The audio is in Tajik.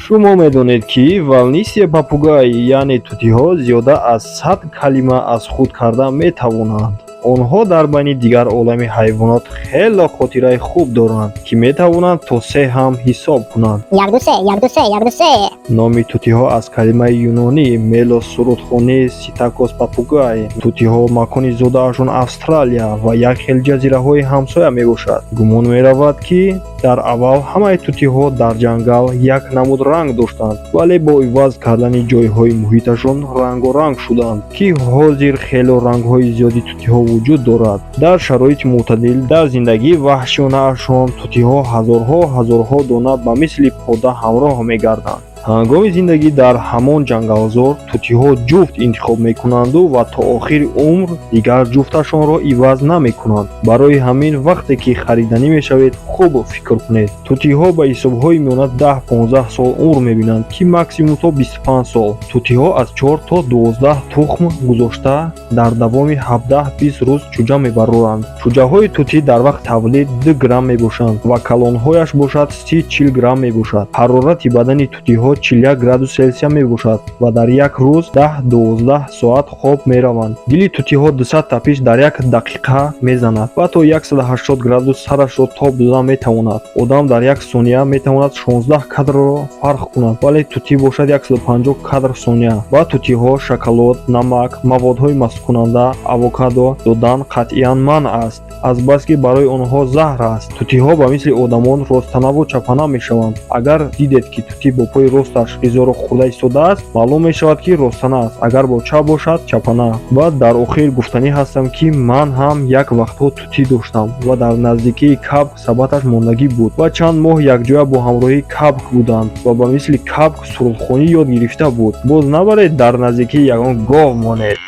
Шумо медонед, ки волнистые попугаи, яъне тутиҳо, зиёда аз 100 калима аз худ карда метавонанд. Онҳо дар байни дигар олами ҳайвонот хело хотираи хуб доранд, ки метавонанд то се ҳам ҳисоб кунанд. Як, ду, се, як, ду, се, як, ду, се. Номи тутиҳо аз калимаи юнонӣ мелос, сурудхонӣ, ситакос, попугай. Тутиҳо макони зодаашон Австралия ва як хел ҷазираҳои ҳамсоя мебошад. Гумон меравад, ки дар аввал ҳамаи тутиҳо дар ҷангал як намуд ранг доштанд, вале бо иваз кардани ҷойҳои муҳиташон рангоранг шуданд, ки ҳозир хело рангҳои зиёди тутиҳо вуҷуд дорад. Дар шароити мӯътадил, дар зиндагии ваҳшиёнаашон, тутиҳо ҳазорҳо ҳазорҳо дона ба мисли пода ҳамроҳ мегарданд. Ҳангоми зиндагӣ дар ҳамон ҷангалзор тутиҳо ҷуфт интихоб мекунанду ва то охири умр дигар ҷуфташонро иваз намекунанд. Барои ҳамин, вақте ки хариданӣ мешавед, хуб фикр кунед. Тутиҳо ба ҳисобҳои миёна 10-15 сол умр мебинанд, ки максимум то 25 сол. Тутиҳо аз 4 то 12 тухм гузошта, дар давоми 17-20 рӯз чӯҷа мебароранд. Чӯҷаҳои тутӣ дар вақти тавлид 2 грамм мебошанд ва калонҳояш бошад 30-40 грамм мебошад. Ҳарорати бадани тутиҳо 41 градус Селсия мебошад ва дар як рӯз 10-12 соат хоб мераванд. Дили тутиҳо 200 тапиш дар як дақиқа мезанад ва то 180 градус сарашро тоб дода метавонад. Одам дар як сония метавонад 16 кадрро фарқ кунад, вале тутӣ бошад 150 кадр сония. Ба тутиҳо шоколад, намак, маводҳои масткунанда, авокадо додан қатъиян манъ аст, азбаски барои онҳо заҳр аст. Тутиҳо ба мисли одамон росттанаву чаппана мешаванд. Агар дидед, ки тутӣ бо пои росташ ғизоро хӯрда истодааст, маълум мешавад, ки росттана аст, агар бо чап бошад, чаппана. Ва дар охир гуфтанӣ ҳастам, ки ман ҳам як вақтҳо тутӣ доштам ва дар наздикии кабк сабаташ мондагӣ буд ва чанд моҳ якҷоя бо ҳамроҳии кабк буданд ва ба мисли кабк сурудхонӣ ёд гирифта буд. Боз набаред, дар наздикии ягон гов монед.